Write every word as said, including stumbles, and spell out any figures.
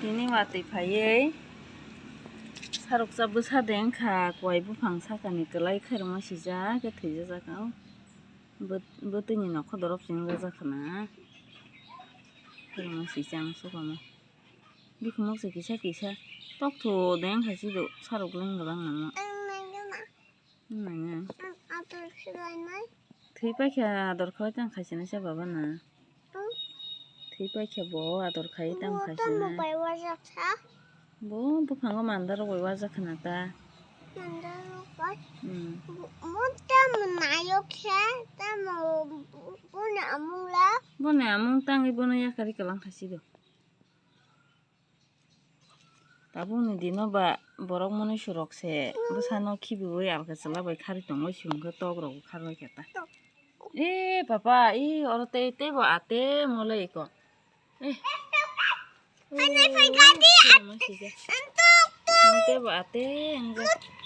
Nini watwi phaiwi saruksa bwsa de wngkha, kuai buphang sakani kwlai khairokma sijak khe thwijajak o. Bwtwini nokho dorop se wngjak khna. Khairokma sijak ang sukha ma. Bikhumok se kisa kisa toktho de wngkha sido saruk leng gwlang nangma. Nanya. Ador khilainai. Thwi paikha ador khlai tang khaisina se baba na. Hmm? Thwi paikha bo ador khai tang khaisina. Bo tamo bai wajak kha? Bo buphango mandarok bai wajak khna ta. Mandarok bai? Hmm. Bo, bo tamo nayok khe, tamo bo, boni amung la? Boni amung tangwi bono yakarwi kwlang khaisi do. Tabukni dino ba borok mwnwi surok se bwsano khibiwi alka chwla bai khari tongwi siyung khe tok rok kharwi khe ta. E papa, e oro tei teibo ate mole iko. E. Teibo ate wngkha.